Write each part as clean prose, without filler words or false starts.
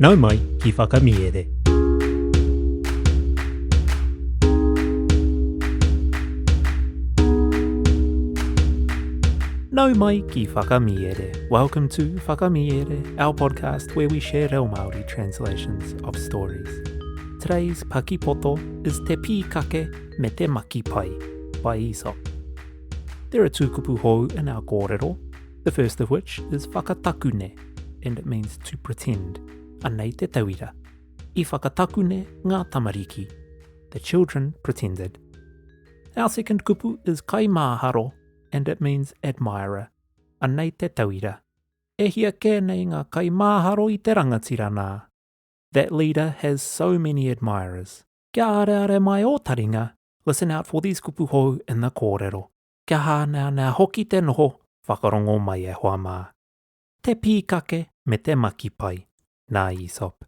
Nau mai ki Whakamiere. Nau mai ki Whakamiere. Welcome to Whakamiere, our podcast where we share reo Māori translations of stories. Today's pakipoto is Te Pīkake me te Makipai by Aesop. There are two kupu hou in our kōrero, the first of which is whakatakune, and it means to pretend. Anei te tauira. I whakatakune ngā tamariki. The children pretended. Our second kupu is kaimāharo, and it means admirer. Anei te tauira. E hia kē nei ngā kaimāharo i te rangatira nā. That leader has so many admirers. Kia areare mai ō taringa, listen out for these kupu hou in the kōrero. Kia hāneanea hoki te noho, whakarongo mai e hoa mā. Te pīkake me te makipai, nā Aesop.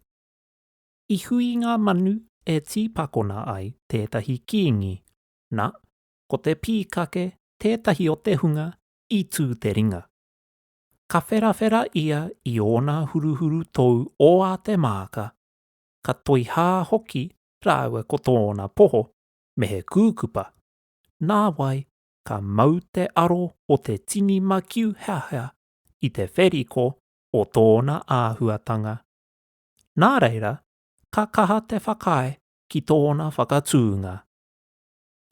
I hui ngā manu e tīpakona ai tētahi kīngi, na, ko te pīkake tētahi o te hunga i tū te ringa. Ka wherawhera ia i ōna huruhuru tou o a te māka, ka toihā hoki rāua ko tōna poho me he kūkupa, nāwai ka mau te aro o te tini makiu heahea i te wheriko o tōna āhuatanga. Nā reira, ka kaha te whakaae ki tōna whakatūnga.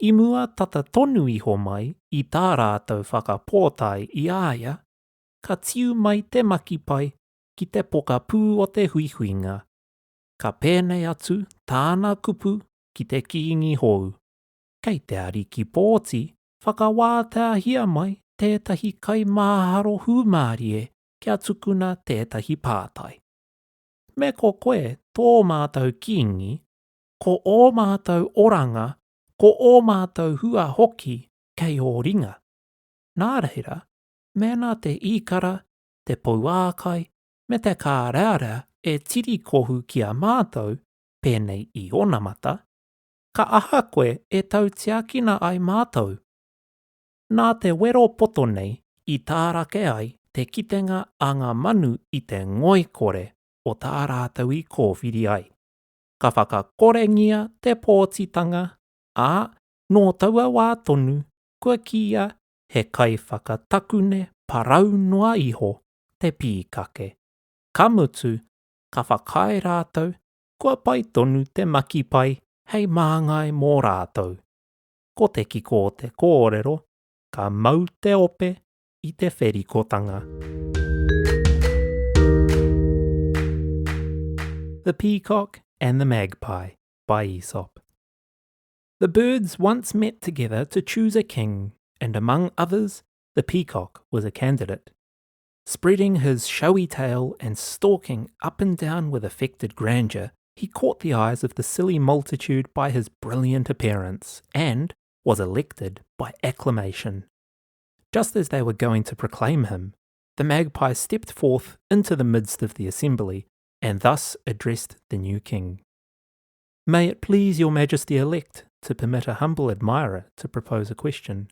I mua tata tonu iho mai i tā rātou whakapōtae i a ia, ka tiu mai te makipai ki te pokapū o te huihuinga. Ka pēnei atu tāna kupu ki te kīngi hou. Kei te ariki pōti whakawāteahia mai tētahi kaimāharo hūmārie kia tukuna tētahi pātai. Me ko koe tō mātou kīngi, ko ō mātou oranga, ko ō mātou hua hoki kei ō ringa. Nā reira, mēnā te īkara, te pouākai, me te kārearea e tirikohu ki a mātou, pēnei i onamata, ka aha koe e tautiakina ai mātou? Nā te wero poto nei i tārake ai te kitenga a ngā manu i te ngoikore o tā rātou i kōwhiri ai. Ka whakakorengia te pōtitanga, ā, nō taua wā tonu kua kīia he kaiwhakatakune parau noa iho te pīkake. Ka mutu, ka whakaae rātou kua pai tonu te makipai hei māngai mō rātou. Ko te kiko o te kōrero, ka mau te ope i te wherikotanga. The Peacock and the Magpie by Aesop. The birds once met together to choose a king, and among others, the peacock was a candidate. Spreading his showy tail and stalking up and down with affected grandeur, he caught the eyes of the silly multitude by his brilliant appearance and was elected by acclamation. Just as they were going to proclaim him, the magpie stepped forth into the midst of the assembly and thus addressed the new king. May it please your majesty elect to permit a humble admirer to propose a question.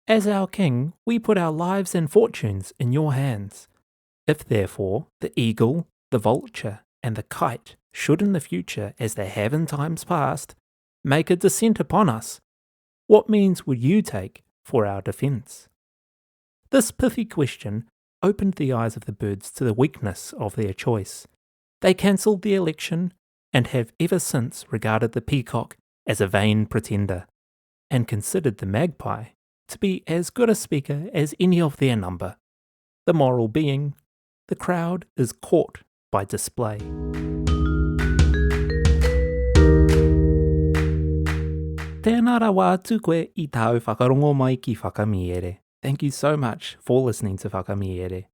As our king, we put our lives and fortunes in your hands. If, therefore, the eagle, the vulture, and the kite should in the future, as they have in times past, make a descent upon us, what means would you take for our defence? This pithy question opened the eyes of the birds to the weakness of their choice. They cancelled the election and have ever since regarded the peacock as a vain pretender, and considered the magpie to be as good a speaker as any of their number. The moral being, the crowd is caught by display. Tēnā rawa atu koe i tāu whakarongo mai ki Whakamiere. Thank you so much for listening to Whakamiere.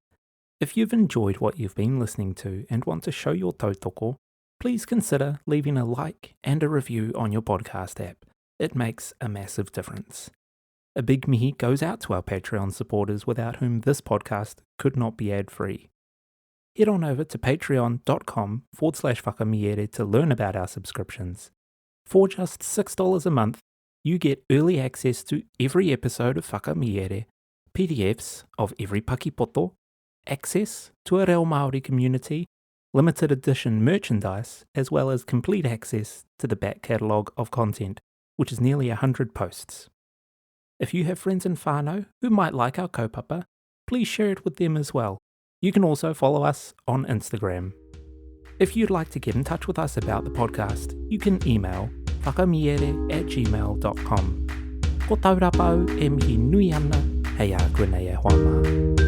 If you've enjoyed what you've been listening to and want to show your tautoko, please consider leaving a like and a review on your podcast app. It makes a massive difference. A big mihi goes out to our Patreon supporters without whom this podcast could not be ad free. Head on over to patreon.com forward slash whakamiere to learn about our subscriptions. For just $6 a month, you get early access to every episode of Whakamiere, PDFs of every pakipoto, access to a Reo Māori community, Limited edition merchandise, as well as complete access to the back catalogue of content, which is nearly 100 posts. If you have friends in whānau who might like our kaupapa, please share it with them as well. You can also follow us on Instagram. If you'd like to get in touch with us about the podcast, you can email whakamiere at gmail.com. Ko taurapa au e mihi nui ana, hei a koe nei e hoa mā.